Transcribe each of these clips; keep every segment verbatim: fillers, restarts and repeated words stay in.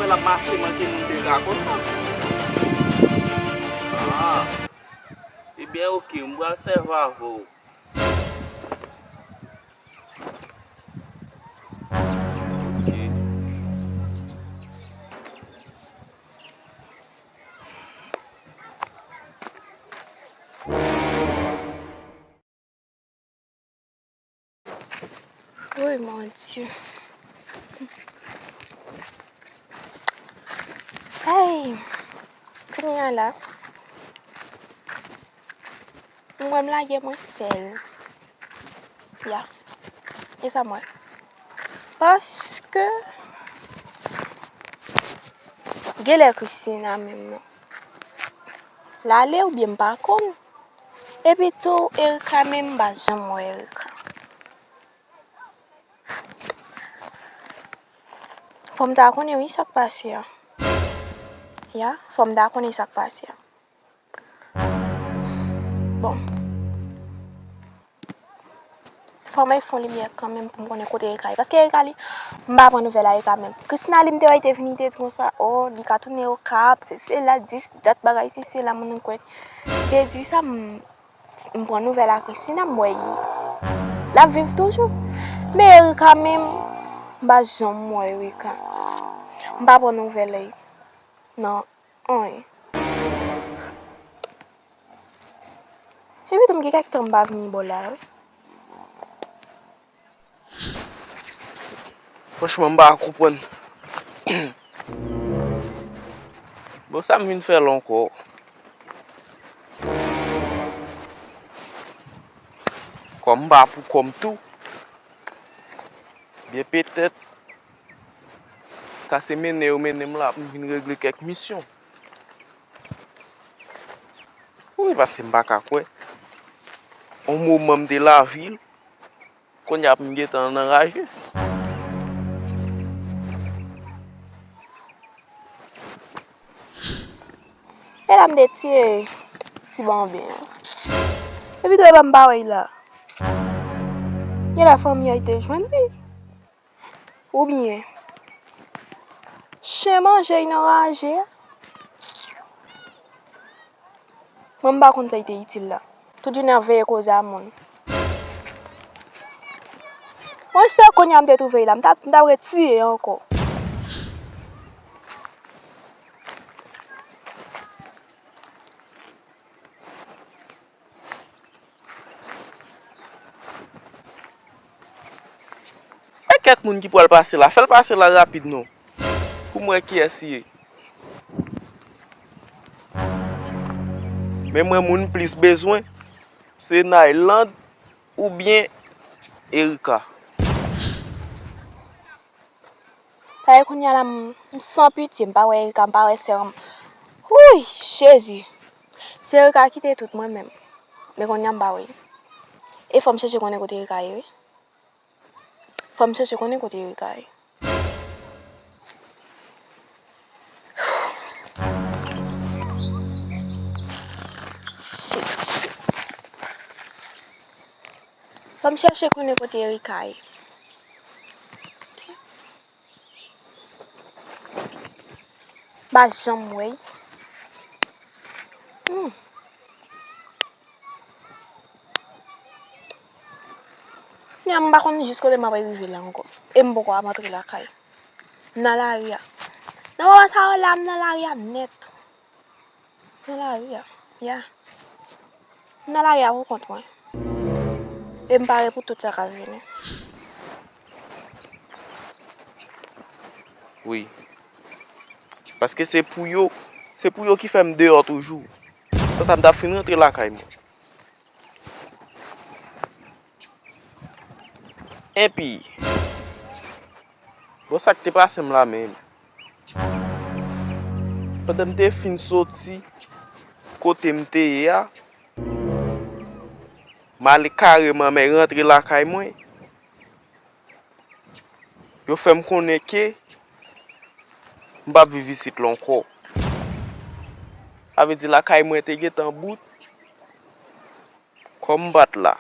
L ap mache manke moun dega konsa. Ah. Ebyen, oke, m pral sèvi avè w. Oke. Woy, mon Dye. Ay, kounye a la, m wè m lage mwen sèl. Ya, e sa m wè. Paske, genlè Christina menm non. L ale oubyen m pa konn. Epi tou, Erika menm, m pa janm wè Erika. Fò m ta konnen wi sa k pase a. Ya, fò m ta konnen sa k pase a. Bon. Fò m al fè yon limyè kanmenm pou m konnen kote Erika ye. Paske Erika li, m pa pran nouvèl a Erika menm. Christina li m te wè li te vini, li te di konsa, o, li ka tounen Okap, se sela, dis, dat bagay, se sela, moun kwè. Li te di sa, m, m pran nouvèl a Christina, m wè l ap viv toujou. Men Erika menm, m pa janm wè Erika. M pa pran nouvèl li. Non. Anyen. Epi tou m gen kèk tan m pa vini bò la wi. Franchman, m pa konprann. Bon, sa m vin fè la ankò? Kòm m pa pou kò m tou. Byen petèt, ka se mennen yo mennen m la pou m vin regle kèk misyon. Wi, paske m pa ka kwè. On moman m te lavil, kounye a pou m gentan anraje. E la m te tire ti banben an. Epi tou e pa m pa wè l la. Genlè fanmi a te jwenn li. Oubyen, chen manje l nan raje a. Mwen m pa konn sa l te itil la. Tout jounen ap veye koze a moun. Mwen si te kounye a m te twouve l la, m t ap, m t ap retire ankò. Se kèk moun ki pral pase la. Fè l pase la rapid non. Pou m wè kiyès li ye. Men mwen moun m plis bezwen, se Nayland oubyen Erika. Paske kounye a la, m, m san pitye, m pa wè Erika, m pa wè sè m. Wouy, Jezi! Se Erika ki te tout mwen menm. Men kounye a m pa wè. E fò m chèche konnen kote Erika ye, wi. Fò m chèche konnen kote Erika ye. Shit, shit. Fò m chèche konnen kote Erika ye. M pa janm wè l. Hmm. Kounye a m pa konn jis kote m ap rive la ankò. E m poko ap antre lakay. M nan lari a. Nan moman sa yo la, m nan lari a nèt. Nan lari a, ya. M nan lari a pou kont mwen. E m pare pou tout sa k ap vini. Wi. Paske se pou yo, se pou yo ki fè m deyò toujou. San sa m t ap fin rantre lakay mwen. Enpi, bon, sa k te pase m la menm? Pandan m te fin soti kote m te ye a, m ale kareman, men rantre lakay mwen. Yo fè m konnen ke m p ap viv isit la ankò. Sa vle di lakay mwen te gentan bout, kòm m pa t la.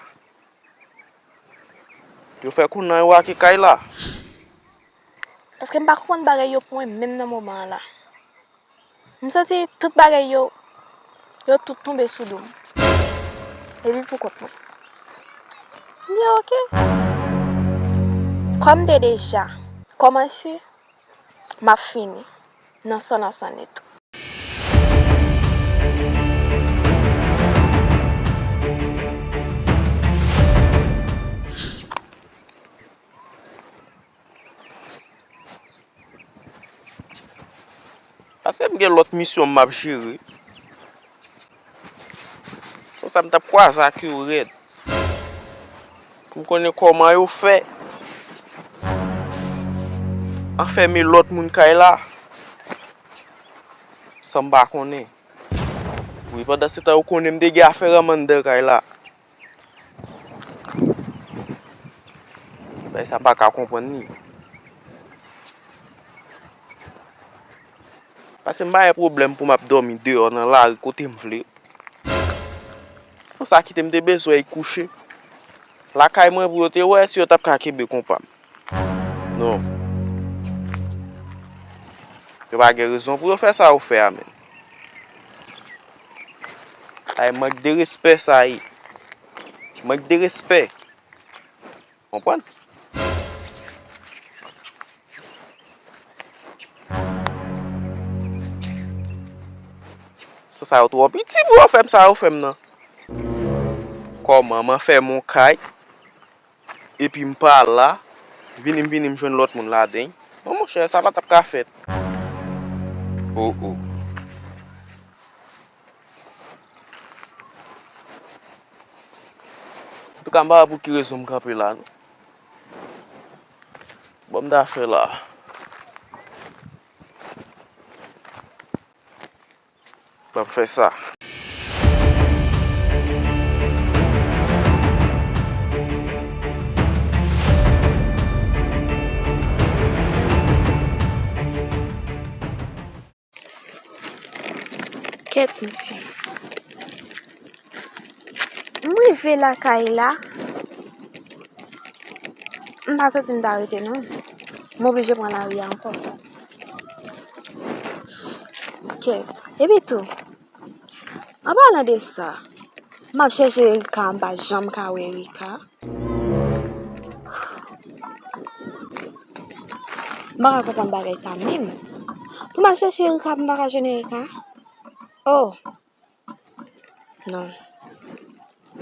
Yo fè konnen yo ake kay la. Paske m pa konprann bagay yo pou mwen menm nan moman an la. M santi tout bagay yo, yo tout tonbe sou do m. Epi pou kont mwen. M di oke. Kòm m te deja kòmanse, m ap fini nan san nan san nèt. Paske m gen lòt misyon m ap jere. Konsa m t ap kwaze ak yo rèd. Pou m konnen kòman yo fè anfème lòt moun kay la san m pa konnen. Wi, pandan se tan yo konnen m te gen afè ranm anndan kay la. Bagay sa m pa ka konprann li. Paske m pa gen pwoblèm pou m ap dòmi deyò nan lari kote m vle. San sa kite m te bezwen kouche. Lakay mwen pou yo te wè si yo t ap ka kenbe konpa m. Non. Yo pa gen rezon pou yo fè sa yo fè a menm. Ay, mank de respè sa ye. Mank de respè. Konprann? Sa, sa yo twò piti pou yo fè m sa yo fè m nan. Kòman m anfème yon kay, epi m pa la, vini m vini m jwenn lòt moun ladan l? Non, monchè, sa pa t ap ka fèt. Oh, oh. Antouka, m pa wè pou ki rezon m kanpe la, non. Bon, m ta fè la. Ban m fè sa. Kèt, mesye. M rive lakay la. M pa santi m ta rete, non. M oblije pran lari a ankò. Kèt. Epi tou, an palan de sa, m ap chèche Erika, m pa janm ka wè Erika. M pa ka konprann bagay sa menm. Pou m al chèche Erika, pou m pa ka jwenn Erika? Oh! Non.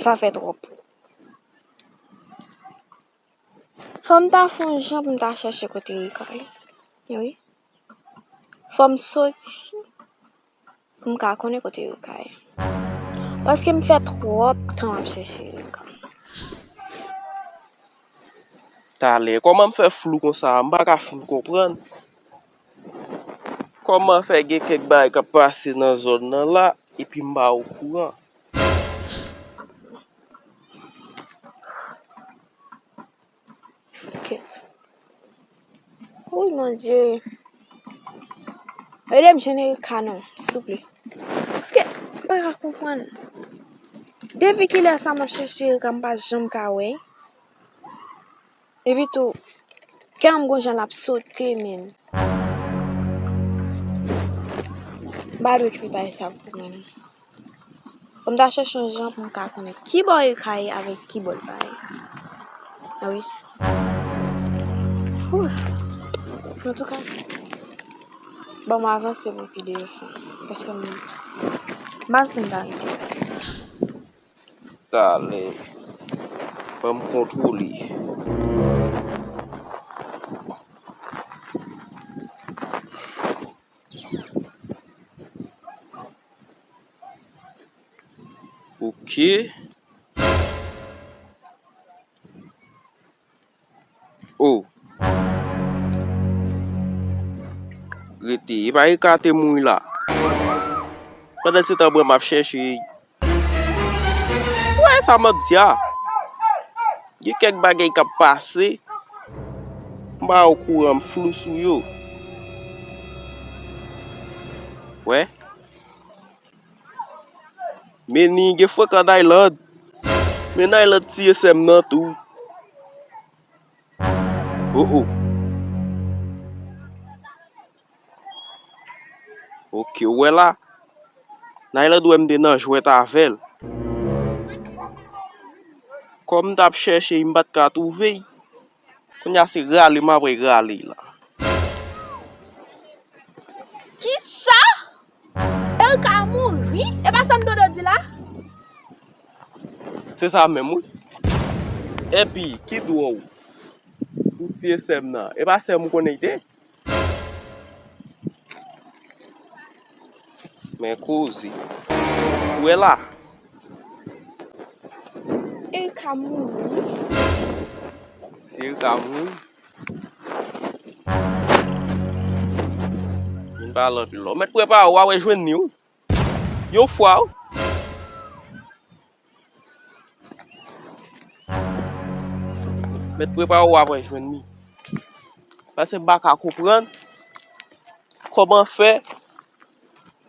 Sa fè twòp. Fò m ta fè yon jan pou m ta chèche kote Erika ye. Wi. Fò m soti pou m ka konnen kote Erika ye. Paske m fè twòp tan m ap chèche Erika. Talè, kòman m fè flou konsa? M pa ka fin konprann. Kòman fè gen kèk bagay k ap pase nan zòn nan la, epi m pa okouran? Kèt. Wi, Bondye. Ede m jwenn Erika non, souple. Paske m pa ka konprann. Depi kilè sa m ap chèche Erika, m pa janm ka wè. Epi tou, kè m gon jan l ap sote, menm. M pa dwe kite bagay sa pou mwen. Fò m ta chèche yon jan pou m ka konnen ki bò Erika ye avèk ki bò l pa ye. A wi. Ouf. Antouka, bon, m avanse pou pi devan. Paske m, m pa santi m ta rete. Talè. Ban m kontwole. Oke. Oh. Rete. E pa Erika te mouri la. Pandan se tan, mwen, m ap chèche. Ou wè sa m ap di a? Gen kèk bagay k ap pase. M pa okouran, m flou sou yo. Wè. Men ni gen frekan Nayland. Men Nayland tiye sè m nan tou. Oh, oh. Oke, ou wè la, Nayland wè m te nan jwèt avè l. Kòm m t ap chèche l, m pa t ka twouve l. Kounye a se rale m apral rale la. Kisa? Erika mouri? E pa sa m tande w di la? Se sa menm, wi. Epi, ki dwòl. Ou tiye sè m nan. E pa sè m ou konnen l te? Men koze. Ou wè la? Erika mouri. Si Erika mouri, vin pale anpil la. Ou mèt prepare w, w a wè jwenn li, wi. Yon fwa, wi. Mèt prepare w, w a wè jwenn li. Paske m pa ka konprann kòman fè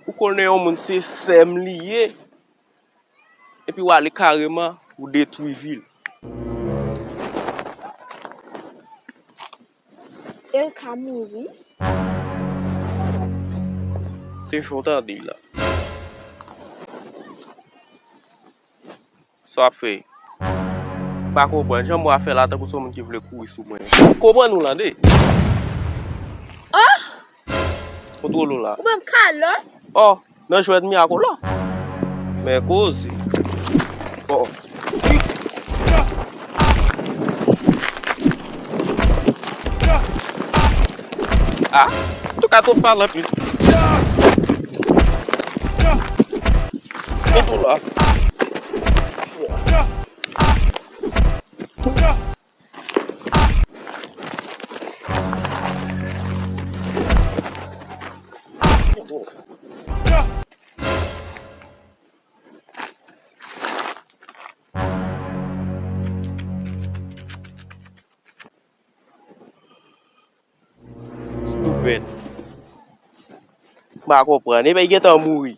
ou konnen yon moun se sè m li ye, epi w ale kareman ou detwi vi l. Erika mouri. Se jan w tande l la. Sa w ap fè? M pa konprann. Jan w ap fè la tankou se yon moun ki vle kouri sou mwen. Konprann ou tande? Ah! Kontwole w la. Ou ban m kalòt? Oh, nan jwèt mi ak ou la. Men koze. Oh. Ah, tou ka twò pale anpil. Kontwole w la. Stupid. M pa konprann. Epi l gentan mouri.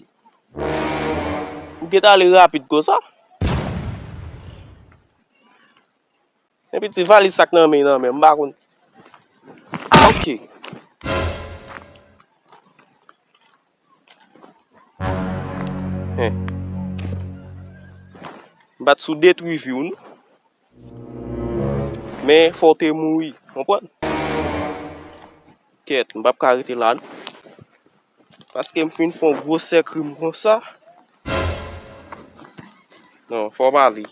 Ou gentan ale rapid konsa? Epi ti valiz sa k nan men, nan men, m pa konn. Ok. Hen. M pa t sou detwi vi w, non. Men fò w te mouri, konprann? Kèt, m p ap ka rete la, non. Paske m fin fè yon gwosè krim konsa. Non, fò m ale.